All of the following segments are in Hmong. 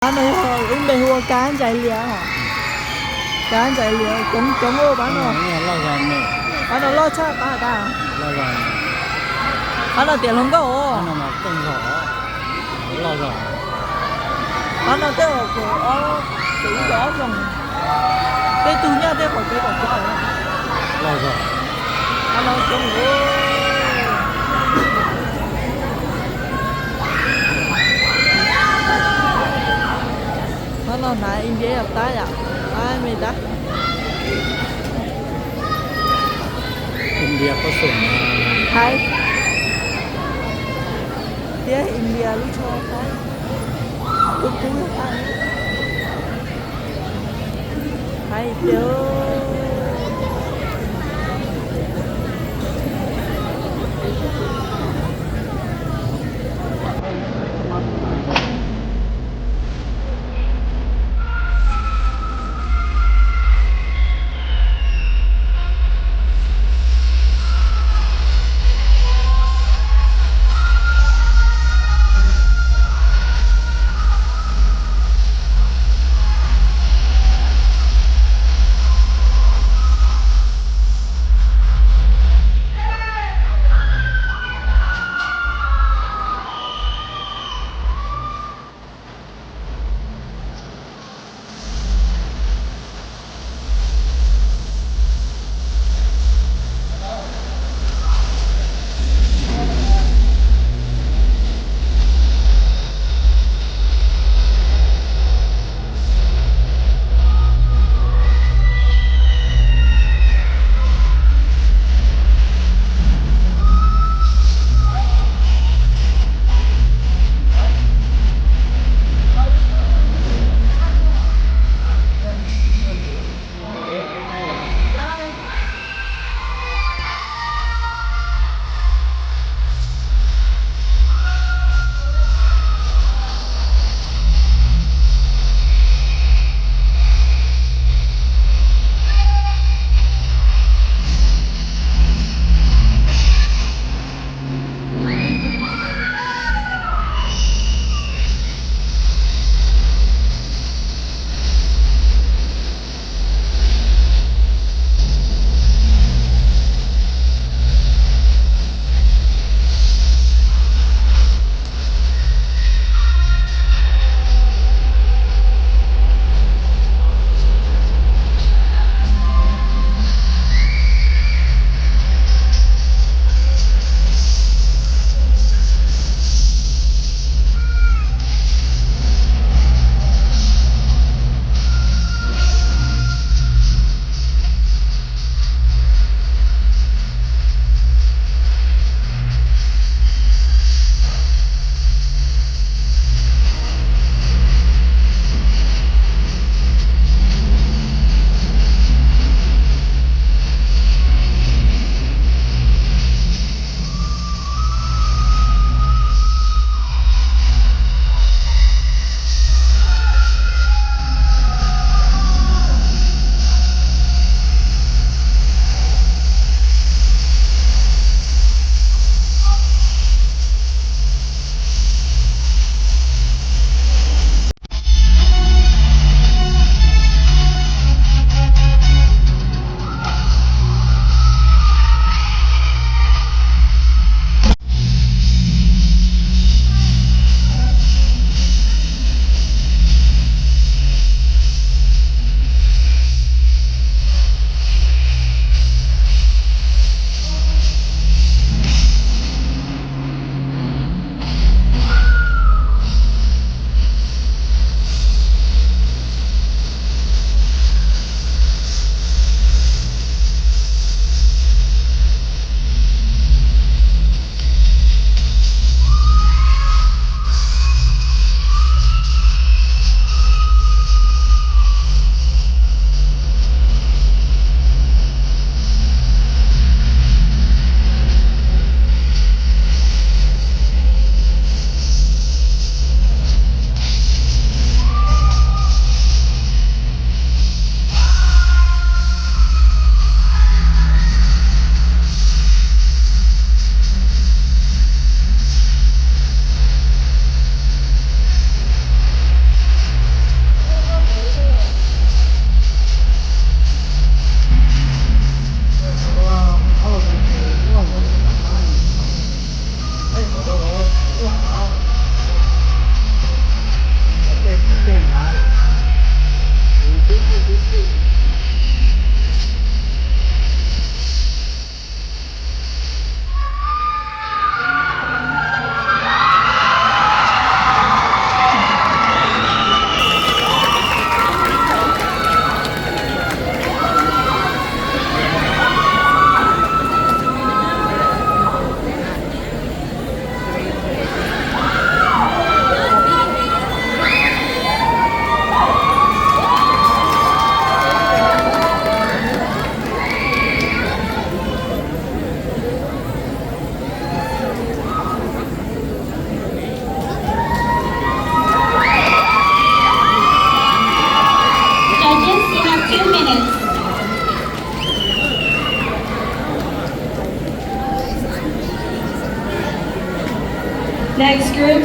Pab no yog lub npe hu ua Kab Ntsais Lias os. Kab Ntsais Lias coob coob ua pab no. Pab no loj tshaj qab tas. Pab no tias hluas nkauj os. Pab no tej zaum ob, tej zaum ob xyoos. Tej tug nyaj tej qhov peb kaum plaub. Pab no coob. Pab no hnav India yam tab yom, tab me tab. India pob xoom, Thaib thiab India lub tsho Thaib, lub kub yog Thaib. Thaib tiag.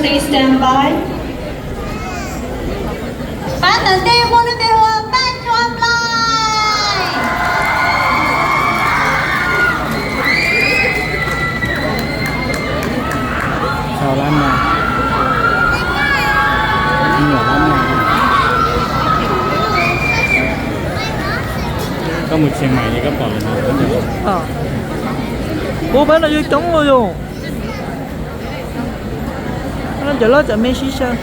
Please stand by. Pab ntawm ntej muaj lub npe hu ua Paj Tsua Nplaig. Sau lab na. Ib nyuam lab na. Koj mus Chiang Mai ces koj pom lawm no. Ua pab no yog coob los yog. No cov loj cov me sib sau.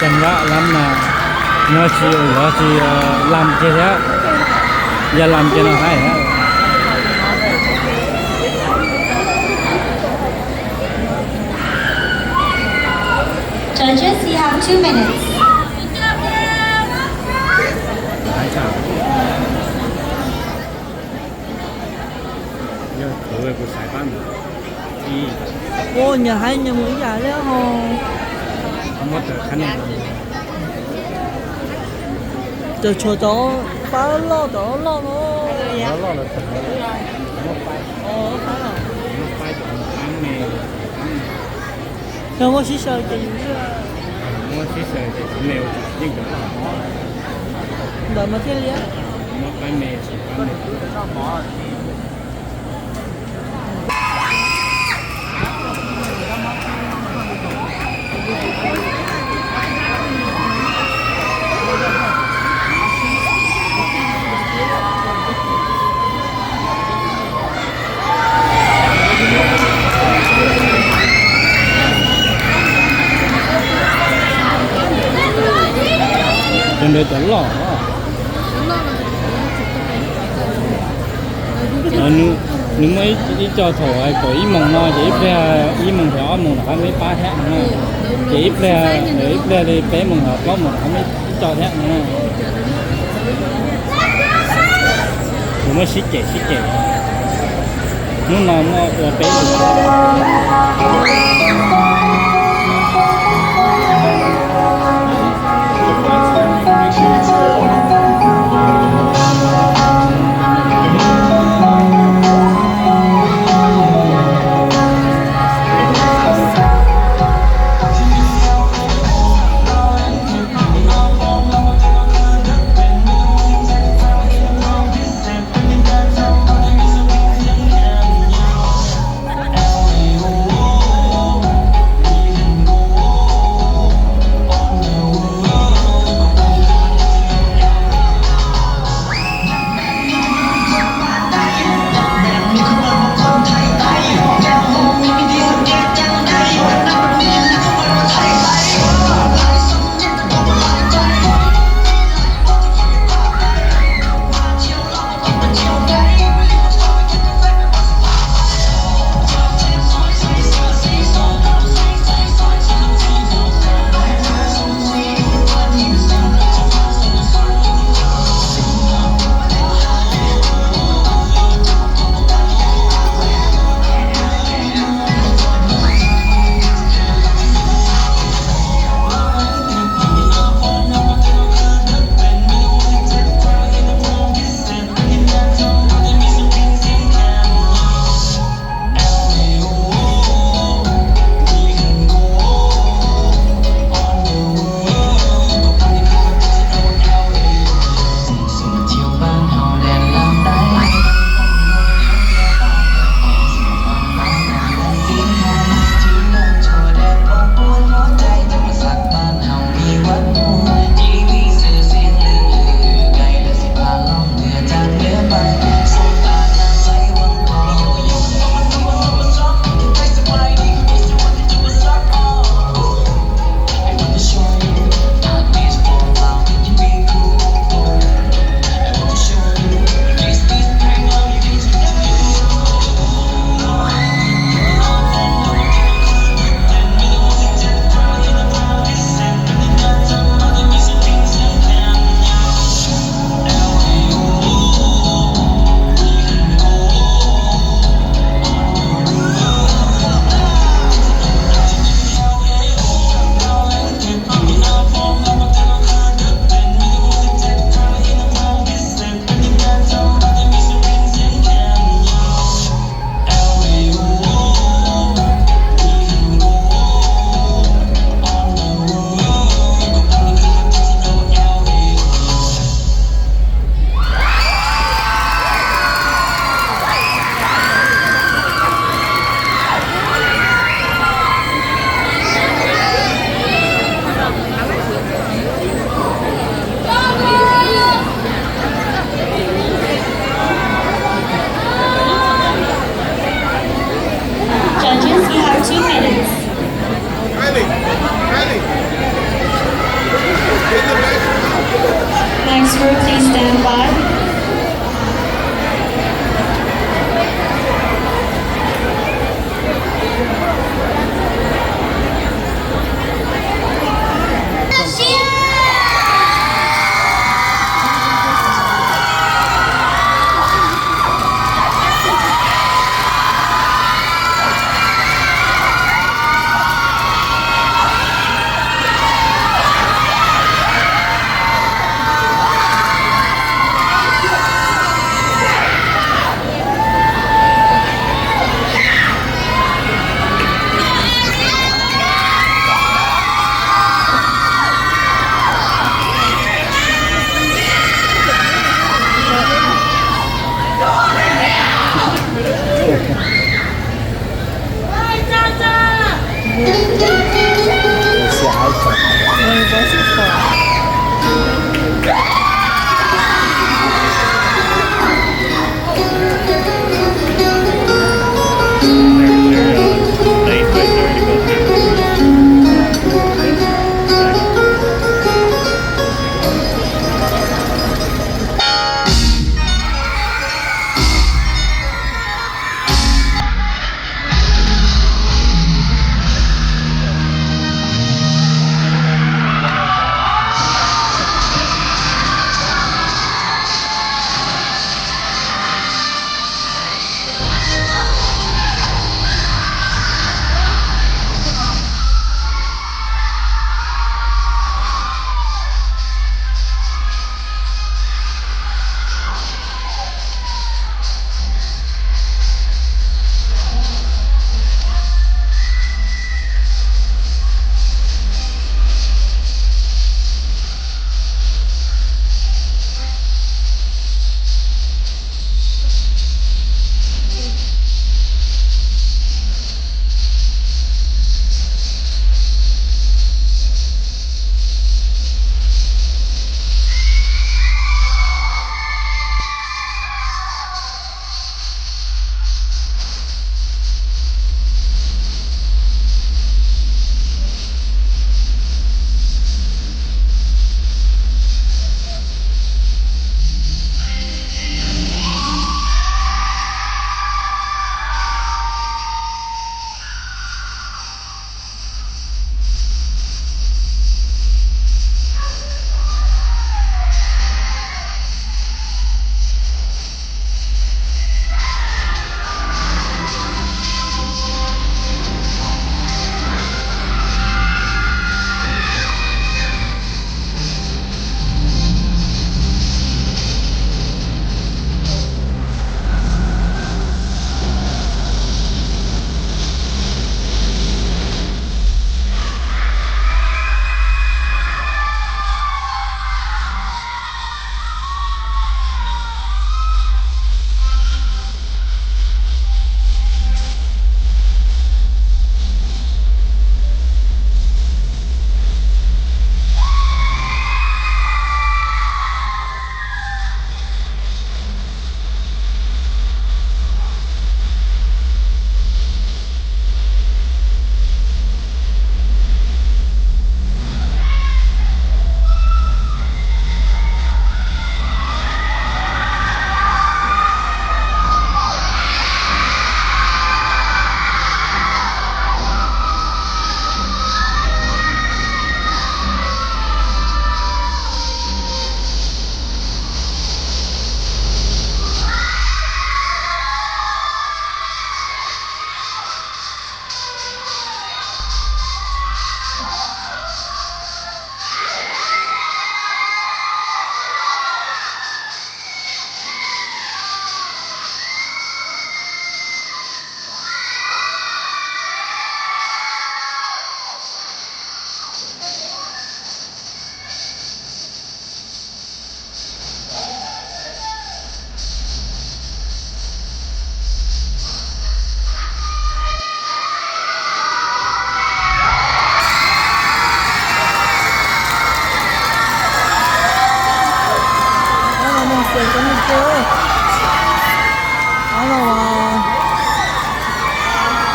Cam lam na, no tsis ua tsis lam kiag thiab, yog lam kiag no haib thiab. Judges, you have two minutes. Ua nyuam haib nyuam mus ib yam li ho. Cov tshuav cov pab loj cov loj no. Yog muaj sib xyaw ces yus, ntawd mas thiaj li. Cov loj. Nws muaj ib co thaum kaum ib moos no ces ib pliag ib moos txog ob moos rov qab muaj ib pab thiab no. Ces ib pliag, ib pliag li peb moos txog plaub moos rov qab muaj ib co thiab no. Nws muab sib cem sib cem. Hnub no muaj ua peb lus.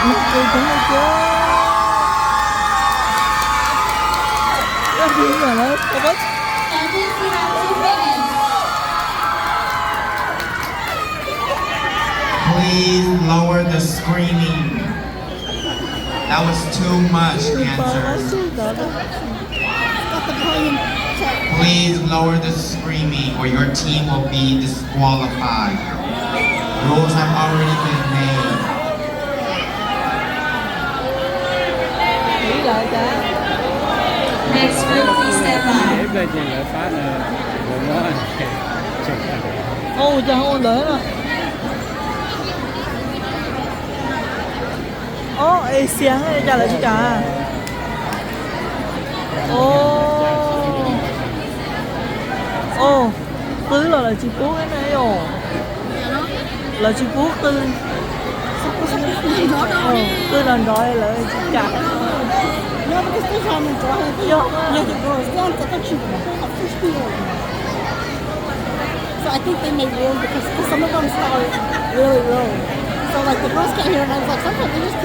Ces cov no ces, ua li yam lawv tau pab. Please lower the screaming. That was too much, dancer. Please lower the screaming or your team will be disqualified. Rules have already been made. Next group, please stand by. Ua cas ho ua ntawd na? Ob, es xiav cas lawv tsis kam? Os, qw los lawv tsis pub na yom. Lawv tsis pub qw. Qw nrov nrov lawv tsis kam. Yog. So I think they made rules because, because some of them sound really rude. So like the girls can't hear, and I was like, sometimes they just